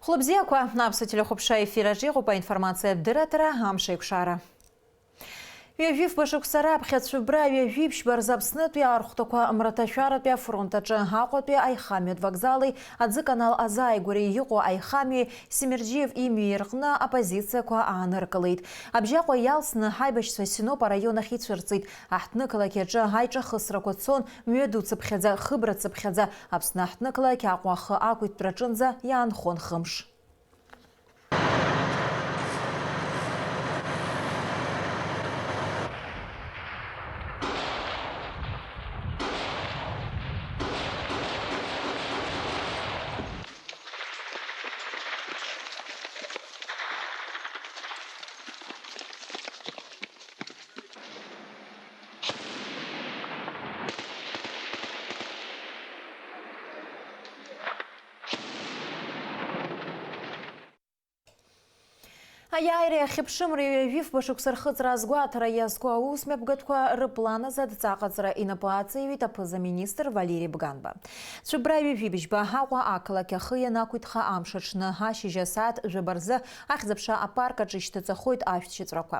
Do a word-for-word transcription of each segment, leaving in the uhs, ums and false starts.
Хәлыбзиақәа, аԥсуа телехәаԥшра ефир аҿы иҟоуп аинформациатә дырраҭара «Амш еиқәшара». Ҩажәифба шықәса раԥхьа Цәыббра ҩажәиԥшьба рзы Аԥснытәи архәҭақәа мраҭашәаратәи афронт аҿы Аҟәатәи аихамҩатә вокзали аӡыканал азааигәареи иҟоу аихамҩеи Семерџьиев имҩеи рҟны апозициақәа ааныркылеит. Абжьаҟәа иалсны ҳаибашьцәа Синоп араион ахь ицәырҵит. Аҳҭнықалақь аҿы аиҿахысрақәа цон, мҩа дуцыԥхьаӡа, хыбрацыԥхьаӡа. Аԥсны аҳҭнықалақь Аҟәа ахы ақәиҭтәраҿынӡа иаанхон хымш. Аиааиреи ахьыԥшымреи ҩажәифба шықәса рхыҵра азгәаҭара иазку аусмҩаԥгатәқәа рыплан азы адҵа аҟаҵара инапы аҵаиҩит аԥыза-министр Валери Бганба. Цәыббра ҩажәибжьба Аҟәа ақалақь ахы ианақәиҭха амш аҽны ашьыжь асааҭ жәаба рзы Ахьӡ-аԥша апарк аҿы ишьҭаҵахоит ашәҭшьыҵәрақәа.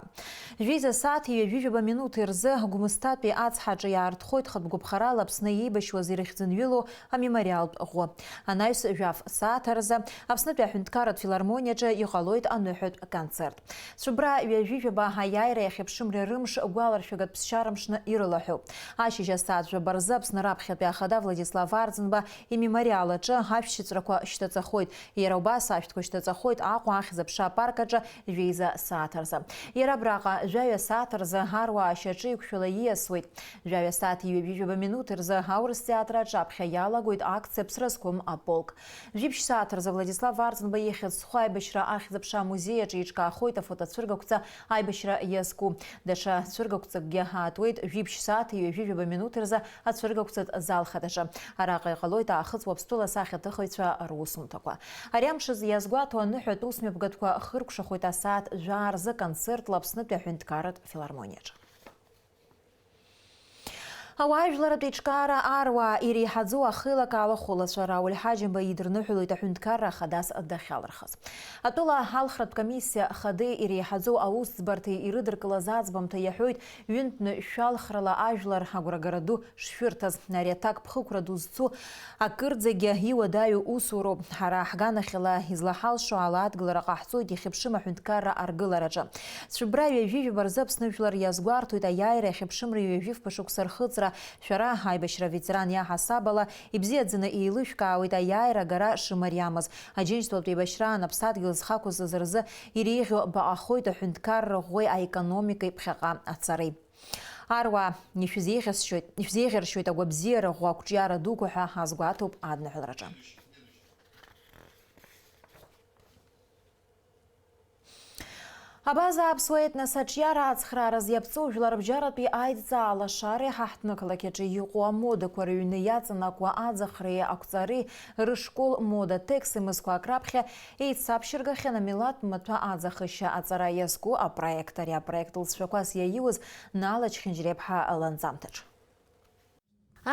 Жәеиза сааҭи ҩажәижәаба минуҭи рзы Гәмысҭатәи ацҳаҿы иаартхоит хатә гәаԥхарала Аԥсны еибашьуаз ирыхьӡынҩылоу амемориалтә ӷәы. Анаҩс жәаф сааҭ рзы Аԥснытәи аҳәынҭқарратә филармониаҿы иҟалоит аныҳәатә концерт. Цәыббра ҩажәижәаба аиааира иахьыԥшымреи рымш гәаларшәагатә ԥсшьара мшны ирылаҳәоуп. Ашьыжь асааҭ жәаба рзы Аԥсны раԥхьатәи ахада Владислав Арӡынба имемориал аҿы ашәҭшьыҵәрақәа шьҭаҵахоит. Иара убас ашәҭқәа шьҭаҵахоит Аҟәа Ахьӡ-аԥша апарк аҿы жәеиза сааҭ рзы. Иара абраҟа жәаҩа сааҭ рзы аруаа шьаҿеиқәшәала ииасуеит. Жәаҩа сааҭ ҩажәижәаба минуҭ рзы аурыс театр аҿаԥхьа иалагоит акциа Ԥсра зқәым аполк. Жәиԥшь сааҭ рзы Владислав Арӡынба ихьӡ зху аибашьра Ахьӡ-аԥша амузеи аҿы еиҿкаахоит афотоцәыргақәҵа аибашьра иазку. Даҽа цәыргақәҵакгьы аатуеит, жәиԥшь сааҭ ҩажәижәаба минуҭ рзы ацәыргақәҵатә зал хадаҿы. Араҟа иҟалоит Аахыҵ Уаԥстәыла асахьаҭыхыҩцәа русумҭақәа. Ари амш азы иазгәаҭо аныҳәатә усмҩаԥгатәқәа хыркәшахоит асааҭ жәаа рзы концертла Аԥснытәи аҳәынҭқарратә филармониаҿы. Ауаажәларратә еиҿкаара аруаа иреиҳаӡоу ахеилакаала хәылацәа Рауль Ҳаџьымба идырныҳәалоит аҳәынҭқарра ахадас дахьалырхыз. Атәыла алхратә комиссиа хадеи иреиҳаӡоу аусӡбарҭеи ирыдыркылаз аӡбамҭа иаҳәоит, ҩынтәны шәалхрала ажәлар агәрагара ду шшәырҭаз. Ари аҭак ԥхықәра ду зцу акырӡагьы иуадаҩу усуроуп. Ҳара ҳганахьала излаҳалшо ала адгылара ҟаҳҵоит иахьыԥшым аҳәынҭқарра аргылараҿы. Цәыббра ҩажәижәаба рзы Аԥсны жәлар иазгәарҭоит аиааира иахьыԥшымра ҩажәифба шықәса рхыҵра. Шәара, аибашьра аветеран иаҳасаб ала, ибзиаӡаны еилышәкаауеит аиааира агара шымариамыз. Аџьынџьтәылатә еибашьраан аԥсадгьыл зхақәызҵаз рзы иреиӷьу баҟахоит аҳәынҭқарра ӷәӷәеи аекономикеи ԥхьаҟа ацареи. Аруаа, ишәзеиӷьасшьоит, ишәзеиӷьаршьоит агәабзиара ӷәӷәа ақәҿиара дуқәа ҳәа азгәаҭоуп адныҳәалраҿы. Абаза аԥсуа етнос аҿиара ацхраараз иаԥҵоу жәларбжьаратәи аидҵаа лашареи ҳаҳҭнықалақь аҿы иҟоу амодақәа рыҩны иаҵанакуа аӡахреи ақәҵареи рышкол мода текси мызқәак раԥхьа еицаԥшьыргахьан амилаҭ маҭәа аӡахышьа аҵара иазку апроект. Ари апроект лҵшәақәас иаиуз Наала Чхьынџьреиԥҳа ланҵамҭаҿы.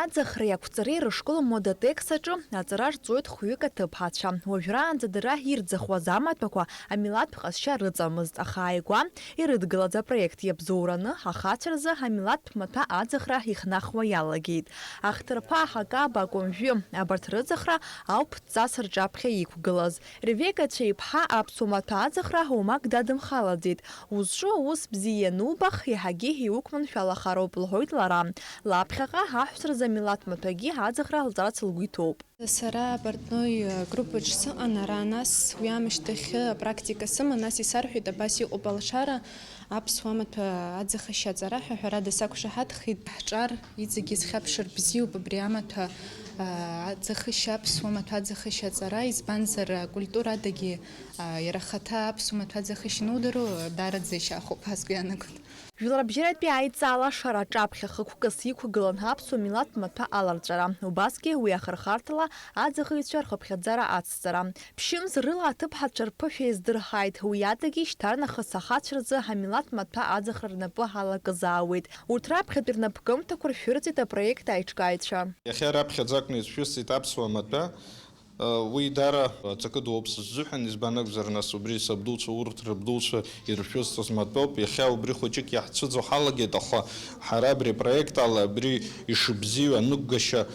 Аӡахреи ақәҵареи рышкол модатекс аҿы аҵара рҵоит хәҩык аҭыԥҳацәа. Уажәраанӡа дара ирӡахуаз амаҭәақәа амилаҭтә ҟазшьа рыҵамызт, аха ааигәа ирыдгылаз апроект иабзоураны ахацәа рзы амилаҭтә маҭәа аӡахра ихнахуа иалагеит. Ахҭырԥа, аҳакаба, акәымжәы, абарҭ рыӡахра ауп дҵас рҿаԥхьа иқәгылаз. Ревека Цәеиԥҳа аԥсуа маҭәа аӡахра уамак дадымхалаӡеит. Узҿу аус бзиа ианубах, еиҳагьы иуқәманшәалахароуп, лҳәоит лара. Лаԥхьаҟа аҳәса рзы амилаҭ маҭәагьы аӡахра лҵарц лгәы иҭоуп. Сара апортной группаҿ сыҟан, ара нас уи аамышьҭахь апрактика сыман, нас исарҳәеит, абас иҟоуп алшара, аԥсуа маҭәа аӡахышьа аҵара ҳәа, ҳәарада, сақәшаҳаҭхеит. Ҳҿар иҵегьы исхьаԥшыр бзиоуп абри амаҭәа, аа, аӡахышьа, аԥсуа маҭәа аӡахышьа аҵара, избанзар, акультурадагьы, аа, иара ахаҭа аԥсуа маҭәа аӡахышьа анудыруа, даараӡа ишьахәуп ҳәа сгәы иаанагоит. Жәларбжьаратәи аидҵаалашара аҿаԥхьа хықәкыс иқәгылан аԥсуа милаҭ маҭәа аларҵәара, убасгьы уи ахырхарҭала аӡахыҩцәа рхыԥхьаӡара ацҵара. Ԥшьымз рыла аҭыԥҳацәа рԥышәа иаздырҳаит, уи адагьы шьҭарнахыс ахацәа рзы амилаҭ маҭәа аӡахра рнапы алакызаауеит. Урҭ раԥхьатәи рнапкымҭақәа ршәырҵеит апроект аиҿкааҩцәа. Иахьа раԥхьаӡа акәны ишәысҵеит аԥсуа маҭәа. Уи даара аҵакы дууп сзыҳәан, избан акәзар, нас, убри сабдуцәа, урҭ рабдуцәа иршәысҵоз матәоуп. Иахьа убри хәыҷык иаҳцәыӡуа ҳалагеит, аха ҳара абри апроект ала абри ишыбзиоу, анықәгашьа,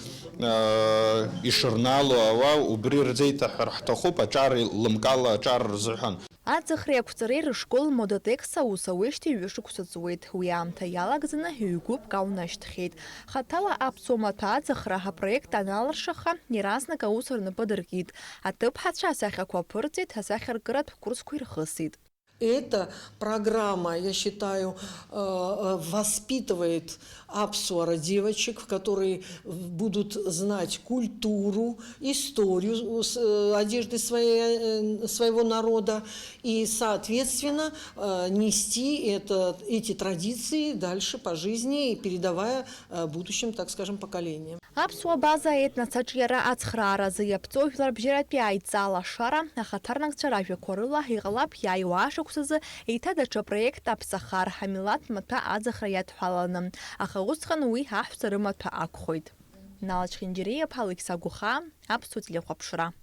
ишырнаало ауаа убри рзеиҭаҳәар ҳҭахуп, аҿар лымкаала аҿар рзыҳәан. Аӡахреи ақәҵареи рышкол Модотекс аус ауеижьҭеи ҩышықәса ҵуеит. Уи аамҭа иалагӡаны ҩ-гәыԥк аунашьҭхьеит. Хаҭала аԥсуа маҭәа аӡахра апроект аналыршаха, иаразнак аус рнапы адыркит. Аҭыԥҳацәа асахьақәа аԥырҵеит, асахьаркыратә курсқәа ирхысит. Эта программа, я считаю, э, э, воспитывает аԥсуара девочек, которые будут знать культуру, историю с-, э, одежды своей, э, своего народа и, соответственно, э, нести это, эти традиции дальше по жизни, и передавая, э, будущим, так скажем, поколениям. Аԥсуа база аетнос аҿиара ацхрааразы иаԥҵоу жәларбжьаратәи аидҵаала ашара, ахаҭарнакцәа ражәақәа рыла, иҟалап иааиуа ашықәсазы еиҭа даҽа проект аԥҵахар, амилаҭ маҭәа аӡахра иадҳәаланы, аха усҟан уи аҳәса рымаҭәа акәхоит. Нала Чхинџьариа-иԥа, Алықьса Гәыхаа, Аԥсуа телехәаԥшра.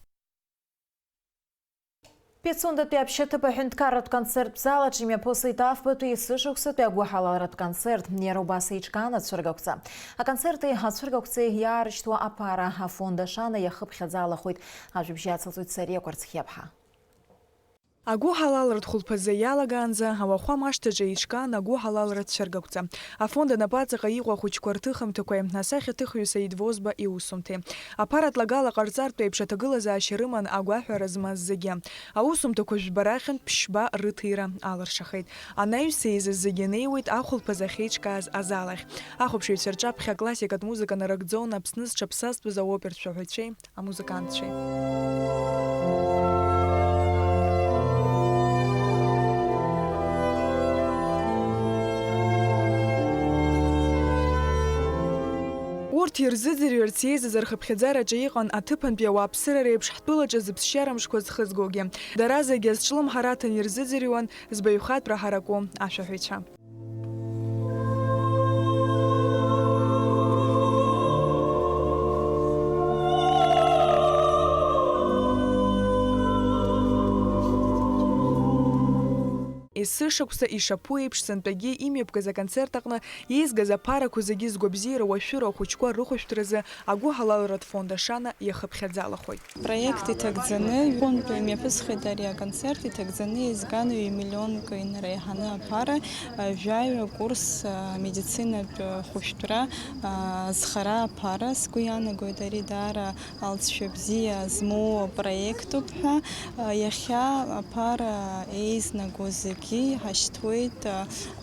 Пицундатәи аԥшьаҭыԥ аҳәынҭқарратә концерттә зал аҿы имҩаԥысит афбатәи есышықәсатәи агәыҳалалратә концерт, иара убас еиҿкаан ацәыргақәҵа. Аконцерти ацәыргақәҵеи иаарышьҭуа аԥара афонд Ашана иахыԥхьаӡалахоит. Ажәабжь иацылҵоит Сариа Кәарцхиаԥҳа. Агәыҳалалратә хәылԥазы иалагаанӡа ауахәама ашҭаҿы еиҿкаан агәыҳалалратә цәыргақәҵа. Афонд анапаҵаҟа иҟоу ахәыҷқәа рҭыхымҭақәеи асахьаҭыхҩы Саид Возба иусумҭеи. Аԥаратә лагала ҟарҵартә еиԥш аҭагылазаашьа рыман агәаҳәара змаз зегьы. Аусумҭақәа жәба рахьынтә ԥшьба рыҭира алыршахеит. Анаҩс еизаз зегьы неиуеит ахәылԥаз ахьеиҿкааз азал ахь. Ахәаԥшыҩцәа рҿаԥхьа аклассикатә музыка нарыгӡон Аԥсны зҽаԥсазтәыз аопертә шәаҳәаҩцәеи амузыкантцәеи. Урҭ ирзыӡырҩырц еизаз рхыԥхьаӡараҿы иҟан аҭыԥантәи ауааԥсыра реиԥш ҳтәылаҿы зыԥсшьара мшқәа зхызгогьы. Дара зегьы азҿлымҳара аҭан ирзыӡырҩуан збаҩхатәра ҳараку ашәаҳәаҩцәа. Есышықәса ишаԥу еиԥш, сынтәагьы имҩаԥгаз аконцерт аҟны еизгаз аԥарақәа зегьы згәабзиара уашәшәыроу ахәыҷқәа рыхәышәтәразы агәыҳалалратә фонд Ашана иахыԥхьаӡалахоит. Апроект иҭагӡаны, ҩынтә имҩаԥысхеит ари аконцерт, иҭагӡаны еизган ҩ миллионк инареиҳаны аԥара, жәаҩа курс, амедицинатә хәышәтәра, азхара аԥара. Сгәы иаанагоит, ари даара алҵшәа бзиа змоу апроектуп ҳәа. Иахьа аԥара еизнаго зегьы иҳашьҭуеит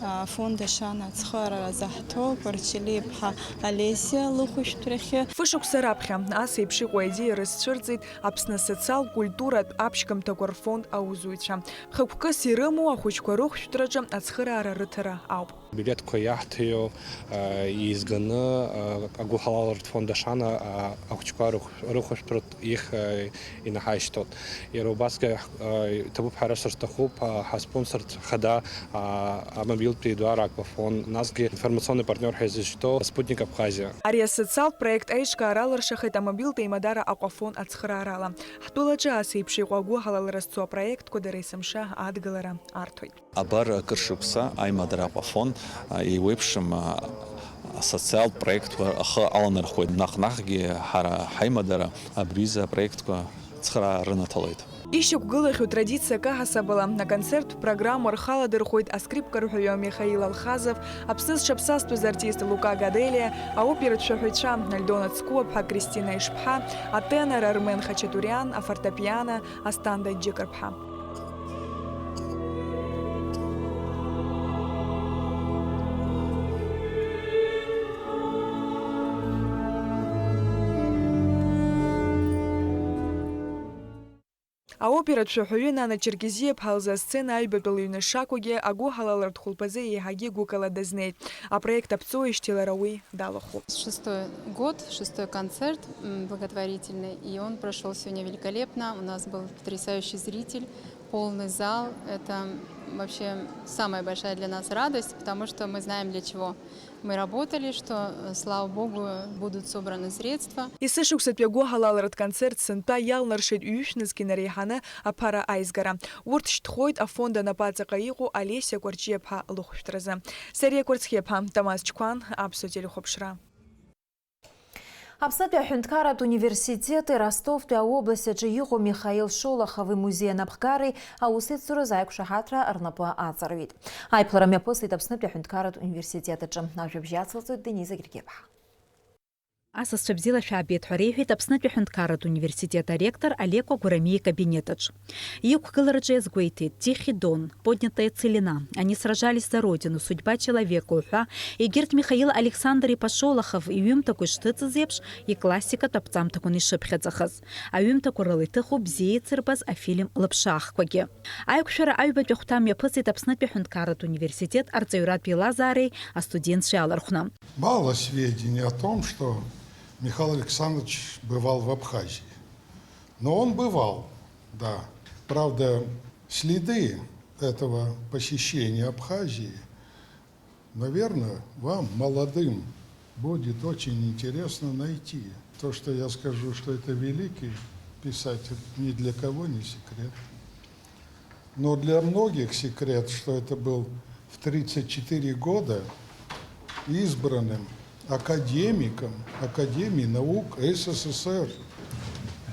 афонд Ашана ацхыраара заҳҭо Кәарчелиаԥҳа Олеся лыхәышәтәрахьы. Фышықәса раԥхьа ас еиԥш иҟоу аидеиа рызцәырҵит Аԥсны асоциалтә культуратә аԥшьгамҭақәа рфонд аусзуҩцәа. Хықәкыс ирымоу ахәыҷқәа рыхәшәтәраҿы ацхыраара рыҭара ауп. Билеҭқәа иаҳҭиуа, а, еизганы, а, агәыҳалалратә фонд Ашана, а, ахәыҷқәа рыхә-, рыхәшәтәратә ихь, а, инаҳашьҭуеит. Иара убасгьы, а, иҭабуп ҳәа сышҭахуп, а, ҳаспонсорцәа хада, а, амобилтәи Едуар Аквафон, насгьы информационный партнер ҳәа изышьҭоу Спутник Абхазия. Ари асоциалтә проект аиҿкаара алыршахеит амобилтә еимадара Аҟәафон ацхыраарала. Ҳтәылаҿы ас еиԥш иҟоу агәыҳалалра зцу апроектқәа дара есымша адгылара арҭоит. Абар акыр шықәса аимадара Аҟәафон, а, еиуеиԥшым, а, асоциалтә проектқәа ахы аланархоит. Наҟ-наҟгьы ҳара ҳаимадара абризы апроектқәа цхыраара рынаҭалоит. Ишьақәгылахьоу традициак аҳасабала, аконцерттә программа рхы аладырхәоит аскрипка рҳәаҩы Михаил Алхазов, Аԥсны зҽаԥсазтәыз артист Лука Гаделиа, аоператә шәаҳәаҩцәа Альдона Цкуаԥҳа, Кристина Ишԥҳа, атенор Армен Хачатуриан, афортепиано, Асҭанда Џьыкырԥҳа. Аоператә шәаҳәаҩы Нана Черкезиаԥҳа лзы асцена аҩбатәи лыҩны шакәугьы, агәыҳалалратә хәылԥазы еиҳагьы гәыкала дазнеит. Апроект аԥҵоуижьҭеи лара уи далахәуп. Шестой год, шестой концерт, м, благотворительный, и он прошёл сегодня великолепно. У нас был потрясающий зритель, полный зал. Это, Вообще, самая большая для нас радость, потому что мы знаем, для чего мы работали, что, э, слава богу, будут собраны средства. Есышықәсатәи агәыҳалалратә концерт сынтәа иалнаршеит ҩышәнызқьи инареиҳаны аԥара аизгара. Урҭ шьҭхоит афонд анапаҵаҟа иҟоу Олеся Кәарҷиаԥҳа лыхәшәтәразы. Сариа Кәарцхиаԥҳа, Тамаз Чқәан, Аԥсуа телехәаԥшра. Аԥснытәи аҳәынҭқарратә университети Ростовтәи аобласть аҿы иҟоу Михаил Шолохов имузеи анапхгареи аусеицуразы аиқәшаҳаҭра рнапы аҵарҩит. Аиԥылара мҩаԥысит Аԥснытәи аҳәынҭқарратә университет аҿы. Ажәабжь иацылҵоит Дениза Гергиаԥҳа. Асасцәа бзиала шәаабеит ҳәа реиҳәеит Аԥснытәи аҳәынҭқарратә университет аректор Олеко Гәырамиа икабинет аҿы. Иқәгылараҿы иазгәеиҭеит Тихий Дон, Поднятая целина, Они сражались за Родину, Судьба человека уҳәа, егьырҭ Михаил Александр-иԥа Шолохов иҩымҭақәа ишҭыҵыз еиԥш, иклассикатә аԥҵамҭақәан ишыԥхьаӡахаз. Аҩымҭақәа рыла иҭыхуп бзиа еицырбаз афильм Лыԥшаахқәагьы. Аиқәшәара аҩбатәи ахәҭа мҩаԥысит Аԥснытәи аҳәынҭқарратә университет арҵаҩратә еилазаареи астудентцәеи алархәны. Мало сведений о том, что Михаил Александрович бывал в Абхазии. Но он бывал, да. Правда, следы этого посещения Абхазии, наверное, вам, молодым, будет очень интересно найти. То, что я скажу, что это великий писатель, ни для кого не секрет. Но для многих секрет, что это был в тридцать четыре года избранным академиком Академии наук СССР,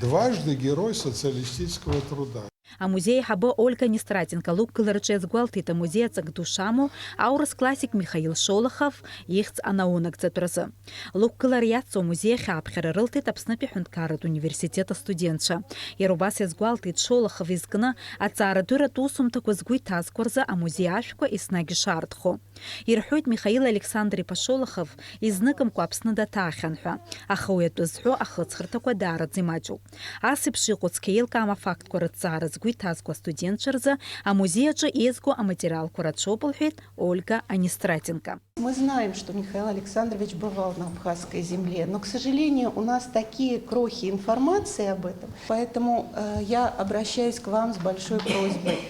дважды Герой Социалистического Труда. Амузеи аиҳабы Ольга Нестратенко лықәгылараҿы иазгәалҭеит амузеи аҵак ду шамоу аурыс классик Михаил Шолохов ихьӡ анаунагӡатәразы. Лықәгылара иацу амузеи ахь ааԥхьара рылҭеит Аԥснытәи аҳәынҭқарратә университет астудентцәа. Иара убас иазгәалҭеит Шолохов изкны аҵаарадырратә усумҭақәа згәы иҭазкуа рзы амузеи ашәқәа еснагь ишаарҭхо. Ирҳәоит Михаил Александр-иԥа Шолохов изныкымкәа Аԥсны даҭаахьан ҳәа, аха уи атәы зҳәо ахыҵхырҭақәа даараӡа имаҷуп. Ас еиԥш иҟоу цқьа еилкаам афактқәа рыҭҵаара згәы иҭазкуа астудентцәа рзы амузеи аҿы еизго аматериалқәа рацәоуп, лҳәеит Ольга Анистратенко. Мы знаем, что Михаил Александрович бывал на абхазской земле, но, к сожалению, у нас такие крохи информации об этом. Поэтому э, я обращаюсь к вам с большой просьбой.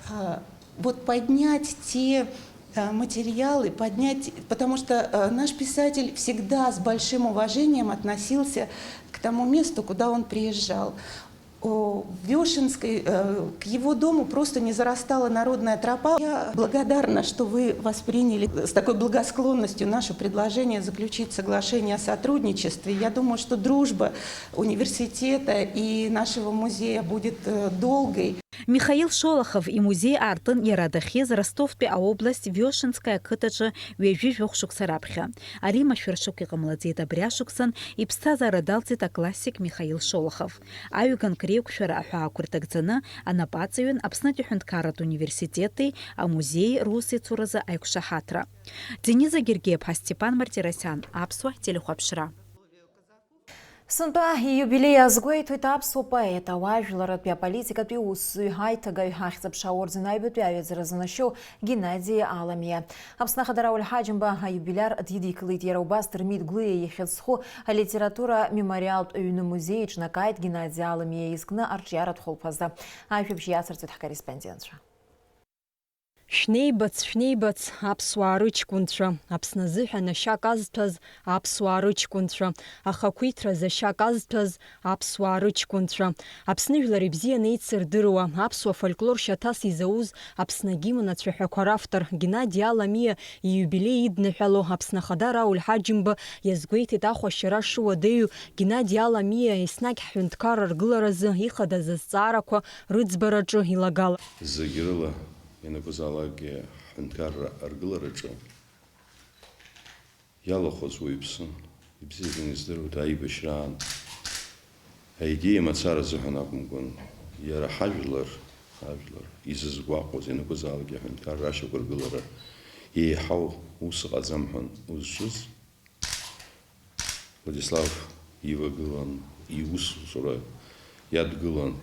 Э, вот поднять те э, материалы, поднять, потому что э, наш писатель всегда с большим уважением относился к тому месту, куда он приезжал. О, в Вешенской, э, к его дому просто не зарастала народная тропа. Я благодарна, что вы восприняли с такой благосклонностью наше предложение заключить соглашение о сотрудничестве. Я думаю, что дружба университета и нашего музея будет э, долгой. Михаил Шолохов имузеи аартын иара дахьиз Ростовтәи аобласть Вешенская ақыҭаҿы ҩажәи жәохә шықәса раԥхьа. Ари машәыршақә иҟамлаӡеит, абри ашықәсан иԥсҭазаара далҵит аклассик Михаил Шолохов. Аҩганк реиқәшәара аҳәаақәа рҭагӡаны анапаҵаҩын Аԥснытәи аҳәынҭқарратә университети амузеи русеицуразы аиқәшаҳаҭра. Дениза Гергиаԥҳа, Степан Мартиросиан, Аԥсуа телехәаԥшра. Сынтәа ииубилеи азгәеиҭоит аԥсуа поет, ауаажәларратәи аполитикатәи усзуҩ, аиҭагаҩ, Ахьӡ-аԥша аорден аҩбатәи аҩаӡара занашьоу Геннади Аламиа. Аԥсны Ахада Рауль Ҳаџьымба аиубилиар дидикылеит. Иара убас Дырмит Гәлиа ихьӡ зху алитература мемориалтә ҩны музеи иҿнакааит Геннади Аламиа изкны арҿиаратә хәылԥазы. Ажәабжь иацырҵоит ҳкорреспондентцәа. Шәнеибац, шәнеибац, аԥсуаа рыҷкәынцәа, Аԥсны азыҳәан ашьа казҭәаз аԥсуаа рыҷкәынцәа, ахақәиҭраз ашьа казҭәаз аԥсуаа рыҷкәынцәа, Аԥсны жәлар ибзианы еицырдыруа, аԥсуа фольклор шьаҭас изауз, Аԥсны агимн ацәаҳәақәа равтор Геннади Аламиа ииубилеи идныҳәало Аԥсны Ахада Рауль Ҳаџьымба иазгәеиҭеит ахәашьара шуадаҩу Геннади Аламиа еснагь ҳҳәынҭқарра аргыларазы ихадаз азҵаарақәа рыӡбараҿы илагала. Зегь рыла ианакәызаалакгьы ҳҳәынҭқарра аргылараҿы иалахәыз уаҩԥсын, ибзиаӡаны издыруеит аибашьраан аидеиа мацара азыҳәан акәымкәан, иара ҳажәлар, ҳажәлар изызгәаҟуаз ианакәызаалакгьы аҳәынҭқарра ашьақәыргылара еиҳау ус ыҟаӡам ҳәа узҿыз, Владислав ивагылан, иусура иадгылан,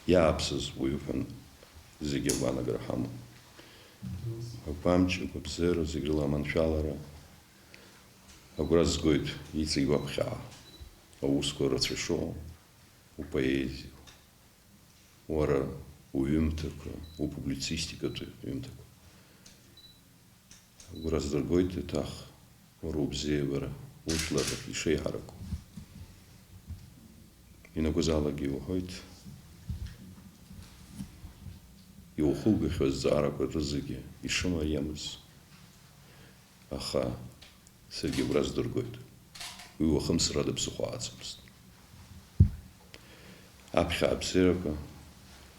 иааԥсаз уаҩуп ҳәа зегьы агәаанагара ҳамоуп. Агәамч, агәабзиара, зегь рыла аманшәалара агәра згоит иҵегь уаԥхьаҟа аусқәа рацәа шыҟоу, упоезиа. Уара уҩымҭақәа, упублицистикатә ҩымҭақәа. Угәра сдыргоит, еиҭах уара убзиабара, ужәлар ишеиҳараку. Ианакәызаалакгьы иуҳәоит, иухугахьоу азҵаарақәа рызегьы ишымариамыз. Аха саргьы агәра сдыргоит, уи уахымсрада ԥсыхәа ааӡамызт. Аԥхьа абзиарақәа,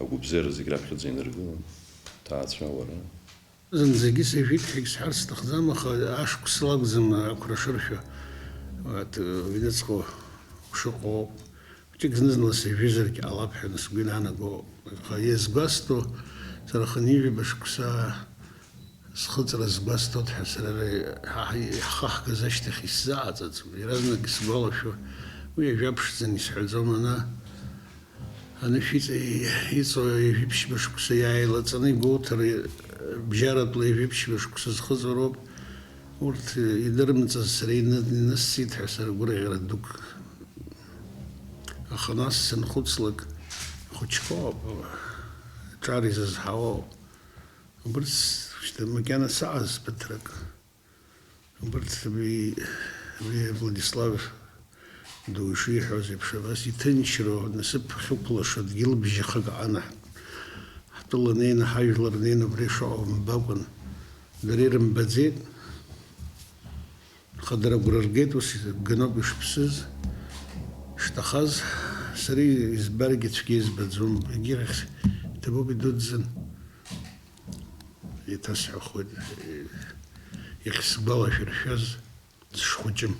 агәабзиара зегь раԥхьаӡа инаргылан, ҭаацәа уара. Зынӡагьы сажәит ҳәагь сҳәарц сҭахӡам, аха ашықәс лакәӡам ақәра шыршәо. Уат, ҩныҵҟа ушыҟоу, хәыҷык зны-зынла сажәызаргь ҟалап ҳәа сгәы иананаго, аха иазгәасҭо, сара хынҩажәаба шықәса схыҵра згәасҭоит ҳәа сара ара иҳа-, иҳхаҳгаз ашьҭахь исзааӡаӡом. Иаразнак исгәалашәо, уи ажәа ԥшӡаны исҳәаӡом, ана, анышә иҵа-, иҵоу ҩажәи ԥшьба шықәса иааилаҵаны игәоуҭар, бжьаратәла ҩажәи ԥшьба шықәса зхыҵуа роуп. Урҭ идырымҵаз сара ины-, инысҵеит ҳәа сара гәырӷьара дук. Аха нас санхәыцлак, хәыҷқәоуп, ҿар изызҳауоу. Убырҭ шьҭа макьана саҟаз ԥыҭрак. Убырҭ уи, уи Владислав ду ишиҳәоз еиԥш, абас иҭынчроу, насыԥ ахьықәлаша дгьыл бжьахак анаҳ-, ҳтәыла неины, ҳажәлар неины убра ишыҟоу мбакәан, дара ирымбаӡеит. Аха дара агәра ргеит, ус ганоуп ишыԥсыз, шҭахаз, сара избаргьы цәгьа избаӡом, егьирахь иҭабуп идуӡӡан. Еиҭасҳәахуеит, иахьсгәалашәыршәаз сшхәыҷым.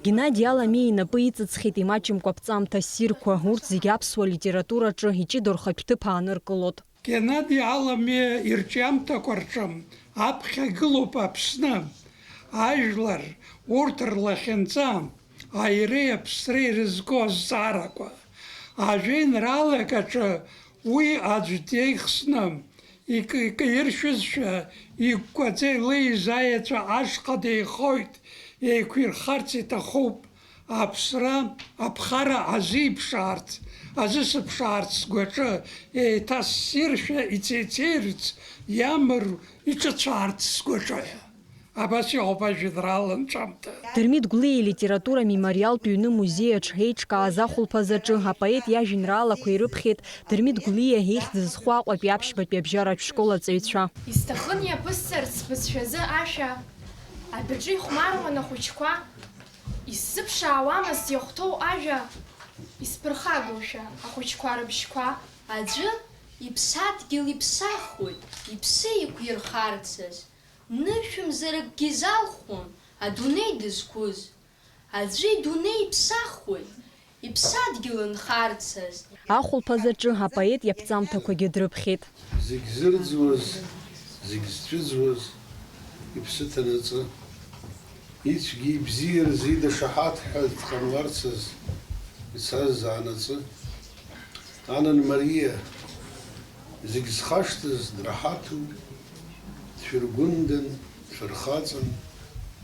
Геннади Аламиа инапы иҵыҵхьеит имаҷымкәа аԥҵамҭа ссирқәа, урҭ зегьы аԥсуа литератураҿы иҷыдоу рхатә ҭыԥ ааныркылоит. Геннади Аламиа ирҿиамҭақәа рҿы аԥхьа гылоуп Аԥсны, ажәлар, урҭ рлахьынҵа, аиреи аԥсреи ирызку азҵаарақәа. Ажәеинраалак аҿы уи аӡә деихсны, ик-, икаиршәызшәа, игәкәаӡа илеиз аеҵәа ашҟа деихоит, еиқәирхарц иҭахуп. Аԥсра, аԥхара азиԥшаарц, азысыԥшаарц сгәаҿы, еиҭа ссиршәа ицеицеирц, иамыр иҿыцәаарц сгәаҿы ҳәа. Абас иҟоуп ажәеинраала анҵәамҭа. Дырмит Гәлиа илитература мемориалтә ҩны музеи аҿы еиҿкааз ахәылԥаз аҿы апоет иажәеинраалақәа ирыԥхьеит Дырмит Гәлиа ихьӡ зху Аҟәатәи аԥшьбатәи абжьаратә школ аҵаҩцәа. Исҭахын иаԥысҵарц бызшәазы ашәа, адәаҿы ихәмаруан ахәыҷқәа. Исзыԥшаауамызт иахәҭоу ажәа, исԥырхагоушәа ахәыҷқәа рыбжьқәа. Аӡәы иԥсадгьыл иԥсахуеит, иԥсы еиқәирхарцаз, нышәымзар акгьы залхәон адунеи дызқәыз. Аӡәы идунеи иԥсахуеит, иԥсадгьыл нхарцаз. Ахәылԥаз аҿы апоет иаԥҵамҭақәагьы дрыԥхьеит. Зегь зырӡуаз, зегь зцәыӡуаз иԥсы ҭанаҵы, ицәгьеи ибзиеи рзы идашаҳаҭ ҳәа дҟамларцаз ицаз заанаҵы, Анан Мариа, зегь зхашҭыз драҳаҭуп, дшәыргәындан, дшәырхаҵан,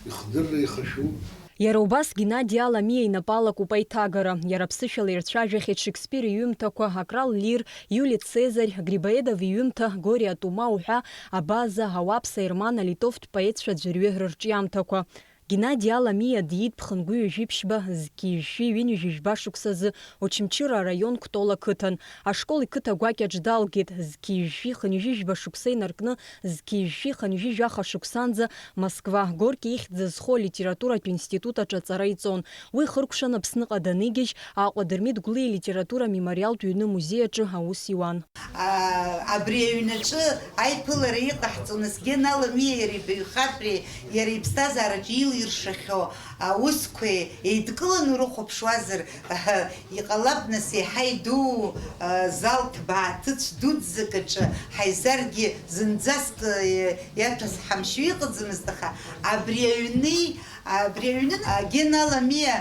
ихдырра ихашәуп. Иара убас Геннади Аламиа инапы алакуп аиҭагара. Иара аԥсышәала ирцәажәахьеит Шекспир иҩымҭақәа, Акрал Лир, Иули Цезарь, Грибоедов иҩымҭа, Гори Атума уҳәа, Абаза, Ауаԥса Ерман, алитовтә поетцәа ӡәырҩы рырҿиамҭақәа. Геннади Аламиа диит ԥхынгәы ҩажәи ԥшьба, зқьи жәшәи ҩынҩажәи жәба шықәсазы Очамчыра араион Кәтол ақыҭан. Ашкол иқыҭа гәакьаҿ далгеит, зқьи жәшәи хынҩажәи жәба шықәса инаркны, зқьи жәшәи хынҩажәи жәаха шықәсанӡа Москва, Горки ихьӡ зху алитературатә институт аҿы аҵара иҵон. Уи ихыркәшан Аԥсныҟа данигьежь, Аҟәа Дырмит Гәлиа илитература мемориалтә ҩны музеи аҿы аус иуан. А, абри аҩнаҿы аиԥылара иҟаҳҵон, нас Гена Аламиа иареи баҩхатәреи иара иԥсҭазаараҿы илиршахьоу аусқәеи еидкыланы урыхәаԥшуазар, иҟалап, нас, еиҳа идуу, а, зал ҭбаа-ҭыцә дуӡӡак аҿы ҳаизаргьы зынӡаск, э, иаҭәаз ҳамшьо иҟаӡамызт, аха абри аҩни Абри аҩны, а, Гена Аламиа,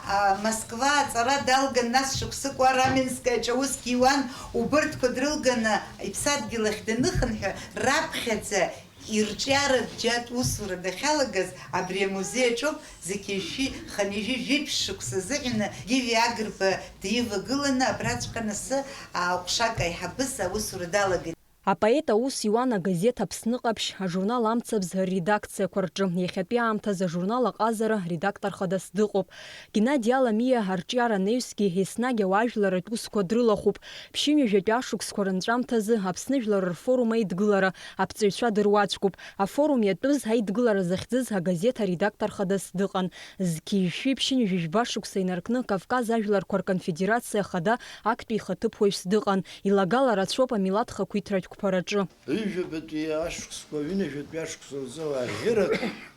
а, Москва аҵара далган, нас шықәсык уа Раменскаиаҿ аусгьы иуан, убырҭқәа дрылганы иԥсадгьыл ахь даныхынҳәы, раԥхьаӡа Ирҿиаратә џьатә усура дахьалагаз абри амузеи аҿоуп зқьи жәшәи хынҩажәи жәиԥшь шықәса азыҳәаны Гиви Агрба дивагыланы абраҵәҟьа анасы аҟәшак аиҳабыс аусура далагеит. Апоет аус иуан агазеҭ Аԥсны Ҟаԥшь, ажурнал Амцабз рредакциақәа рҿы. Иахьатәи аамҭазы ажурнал Аҟазара редактор хадас дыҟоуп. Геннади Аламиа арҿиара анаҩсгьы еснагь ауаажәларратә усқәа дрылахәуп. Ԥшьынҩажәатәи ашықәсқәа рынҵәамҭазы Аԥсны жәлар рфорум аидгылара, аԥҵаҩцәа дыруаӡәкуп. Афорум иатәыз аидгылара захьӡыз агазеҭ аредактор хадас дыҟан. Зқьи жәшәи ԥшьынҩажәи жәба шықәса инаркны Кавказ ажәларқәа рконфедерациа ахада актәи ихаҭыԥуаҩс дыҟан. Илагала рацәоуп амилаҭ хақәиҭратә қәԥараҿы. Ҩажәабатәи ашықәсқәа, ҩынҩажәатәи ашықәсқәа рзы аӷьырак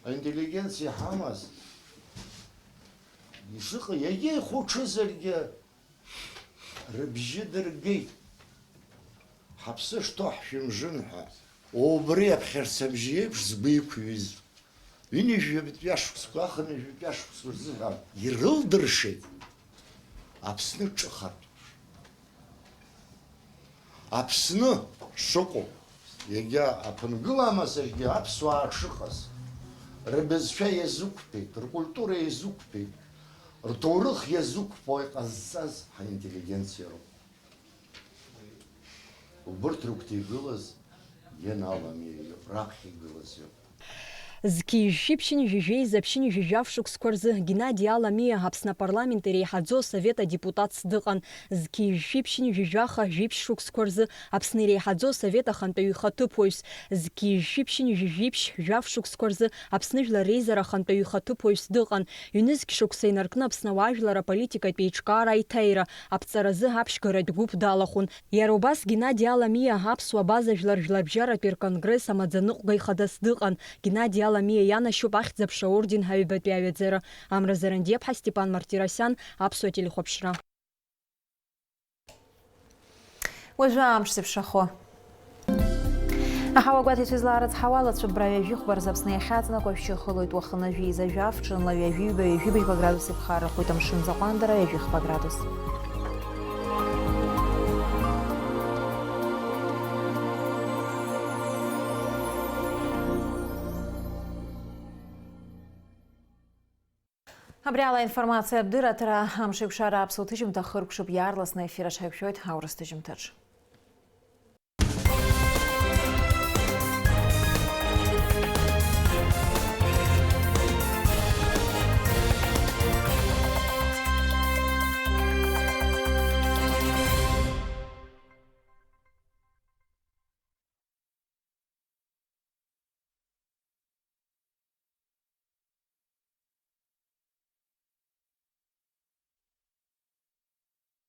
аинтеллигенциа иҳамаз, ишыҟа-, иагьа ихәаҽызаргьы, рыбжьы дыргеит. Ҳаԥсы шҭоу ҳшәымжын ҳәа. Убри аԥхьарцабжьы еиԥш згәы иқәҩыз, ҩынҩажәатәи ашықәсқәа, ахынҩажәатәи ашықәсқәа рзыҳәан ирылдыршеит Аԥсны ҿыхартә. Аԥсны шыҟоу, иагьа аԥынгыламазаргьы аԥсуаа шыҟаз, рыбызшәа иазықәԥеит, ркультура иазықәԥеит, рҭоурых иазықәԥо иҟазҵаз ҳаинтеллигенциа роуп. Убырҭ рыгәҭа игылаз Гена Аламиа иоуп, раԥхьа игылаз иоуп. Зқьи жәшәи ԥшьынҩажәи жәеиза ԥшьынҩажәи жәаф шықәсқәа рзы Геннади Аламиа Аԥсны апарламент иреиҳаӡоу асовет адепутатс дыҟан. Зқьи жәшәи ԥшьынҩажәи жәаха жәиԥшь шықәсқәа рзы Аԥсны иреиҳаӡоу асовет ахантәаҩы ихаҭыԥуаҩс, зқьи жәшәи ԥшьынҩажәи жәиԥшь жәаф шықәсқәа рзы Аԥсны жәлар реизара ахантәаҩы ихаҭыԥуаҩс дыҟан. Ҩнызқь шықәса инаркны Аԥсны ауаажәлар аполитикатә еиҿкаара аиҭаира аԥҵаразы аԥшьгаратә гәыԥ далахәын. Иара убас Геннади Аламиа аԥсуа база жәлар жәларбжьаратәи рконгресс амаӡаныҟәгаҩ хадас дыҟан. Геннади Аламиа ианашьоуп Ахьӡ-аԥша аорден аҩбатәи аҩаӡара. Амра Зарандиаԥҳа, Степан Мартиросиан, Аԥсуа телехәаԥшра. Уажәы амш зеиԥшрахо. Аҳауа гәаҭеицәа излаарыцҳауа, алацәыббра ҩажәи хәба рзы Аԥсны иахьаҵнакуа шьыхылоит уахынла жәеиза жәаф, ҽынла ҩажәи ҩба, ҩажәи быжьба градус иԥхаррахоит, амшын аӡы аҟәандара ҩажәи хԥа градус. Абри ала аинформациатә дырраҭара амшеиқәшара аԥсуа ҭыжьымҭа хыркәшоуп, иаарласны аефир аҿы ҳаиқәшәоит аурыс ҭыжьымҭаҿ.